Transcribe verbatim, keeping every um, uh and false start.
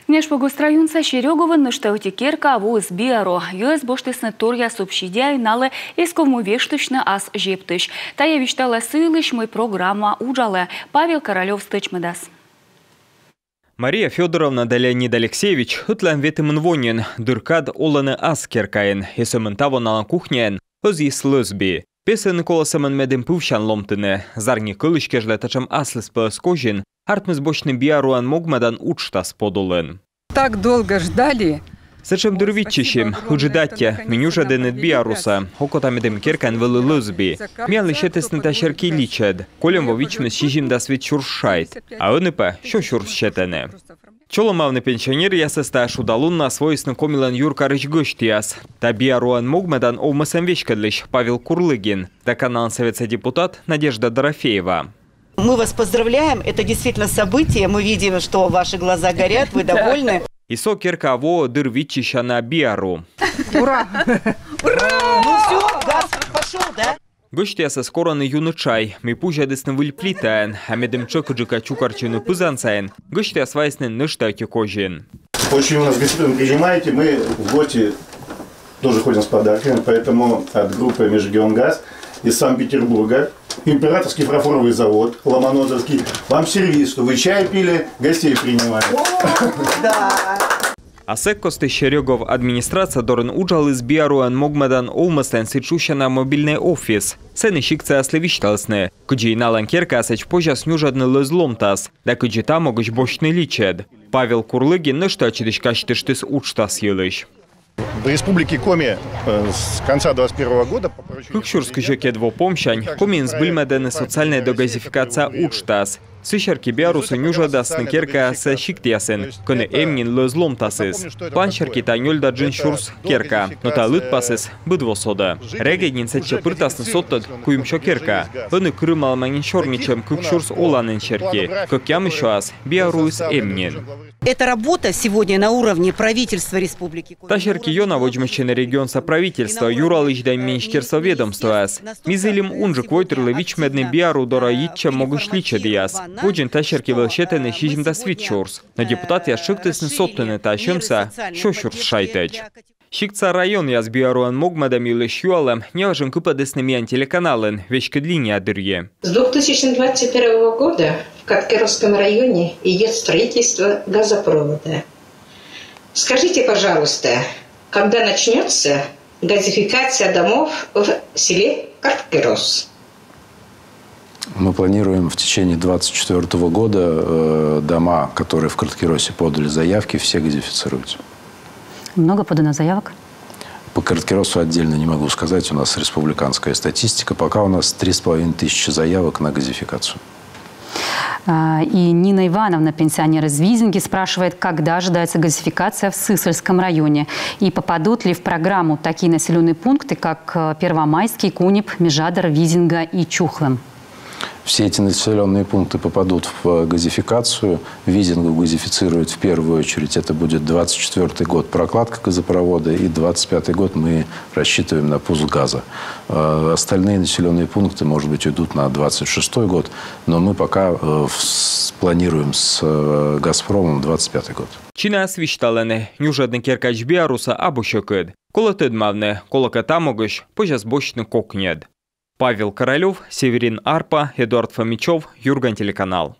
Ньӧжпогост районса Серёговын нӧшта ӧти керка воис биару. Йӧз босьтісны торъя субсидияӧй, налы эз ковмы вештысьны ас зептысь. Тайӧ висьталӧ сы йылысь, мый программа уджалӧ. Павел Королёв стӧчмӧдас. Мария Фёдоровна да Леонид Алексеевич ӧтлаын ветымын во нин. Дыр кад олӧны ас керкаын. И сӧмын таво налӧн кухняын ӧзйис лӧз би. Песӧны колӧ сӧмын, медым пывсян ломтыны. Зарни кӧлысь кежлӧ татшӧм аслыспӧлӧс козин артмис босьтны биаруӧн могмӧдан уджтас подулын. Так долго ждали. Сэтшӧм дыр виччысим. Ыджыд аттьӧ, мый нюжӧдінныд биарусӧ. Окота, медым керкаын вӧлі лӧз би. Миянлы сетісны та серти личӧд. Кольӧм во вичмис сизимдас вит сюрс шайт. А ӧні пӧ сё сюрс сетӧны. Чолӧмавны пенсионеръясӧс тайӧ шуда луннас воисны Комилӧн юркарысь гӧсьтъяс. Та биаруӧн могмӧдан овмӧсӧн веськӧдлысь Павел Курлыгин да Каналан Сӧветса депутат Надежда Дорофеева. Мы вас поздравляем, это действительно событие, мы видим, что ваши глаза горят, вы довольны. И со керка воӧ дыр виччысяна биару. Ура! Ура! Ну все, газ пошел, да? Гӧсьтъясӧс корӧны юны чай, мый пузьӧдісны выль плитаӧн. А медым тшӧкыдджыка чукӧртчыны пызан сайын, гӧсьтъяс вайисны нӧшта ӧти козин. Очень у нас гостеприимно принимаете, мы в гости тоже ходим с подарками, поэтому от группы «Межрегионгаз» из Санкт-Петербурга императорский фарфоровый завод Ломоносовский вам сервиз, что вы чай пили, гостей принимали. Да. А сэк кості Серёгов администрация дорын уджаліс биаруӧн могмӧдан овмӧслӧн сідз шусяна мобильнӧй офис. Сэні сиктсаяслы висьталісны, кыдзи налӧн керкаӧ сэтчӧ позяс нюжӧдны лӧз ломтас да кыдзи та могысь босьтны личӧд. Павел Курлыгин нӧшта ӧтчыдысь казьтыштіс уджтас йылысь. В Республике Коми э, с конца двадцать первого года по поручению... Кык сюрс кызь ӧкмысӧд во помсянь Комиын збыльмӧдӧны социальнӧй догазификация уджтас. Сы серти биарусӧ нюжӧдасны керкаяссӧ сиктъясын, кӧні эм нин лӧз ломтасыс. План серти та нёль да джын сюрс керка, но та лыдпасыс быд во содӧ. Регыд нин сэтчӧ пыртасны содтӧд куимсё керка. Ӧні кырымалӧма нин сёрнитчӧм кык сюрс оланін серти. Кӧкъямыс сёас биаруыс эм нин. Эта работа сегодня на уровне правительства республики. Та серти ёна водзмӧстчӧны регионса правительство, юралысь да министерство, ведомствояс. Ми зілим унджык войтырлы вичмӧдны биару дорӧ йитчӧм могысь личӧдъяс. Водзын та серти вӧлі сетӧны сизимдас вит сюрс. Но депутатъяс тшӧктісны содтыны та сьӧмсӧ сё сюрс шайтӧдз. Сиктса районъяс биаруӧн могмӧдӧм йылысь юалӧм неважӧн кыпӧдісны миян телеканалын «Веськыд линия» дырйи. С двух тысячи двадцать первого года в Карткеровском районе идет строительство газопровода. Скажите, пожалуйста, когда начнется газификация домов в селе Карткерос? Мы планируем в течение двадцать четвёртого года э, дома, которые в Карткеросе подали заявки, все газифицировать. Много подано заявок? По Карткеросу отдельно не могу сказать, у нас республиканская статистика. Пока у нас три с половиной тысячи заявок на газификацию. А, и Нина Ивановна, пенсионер из Визинги, спрашивает, когда ожидается газификация в Сысольском районе и попадут ли в программу такие населенные пункты, как э, Первомайский, Кунеп, Межадер, Визинга и Чухлӧм. Все эти населенные пункты попадут в газификацию. Визингу газифицируют в первую очередь. Это будет двадцать четвёртый год, прокладка газопровода, и двадцать пятый год мы рассчитываем на пуск газа. Э, остальные населенные пункты, может быть, уйдут на двадцать шестой год, но мы пока э, с- планируем с э, «Газпромом» двадцать пятый год. Чинаяс висьталӧны, нюжӧдны керкаысь биарусӧ абу сьӧкыд. Колӧ тӧдмавны, колӧкӧ та могысь позяс босьтны кокньӧд. Павел Королёв, Северин Арпа, Эдуард Фомичёв, «Юрган» телеканал.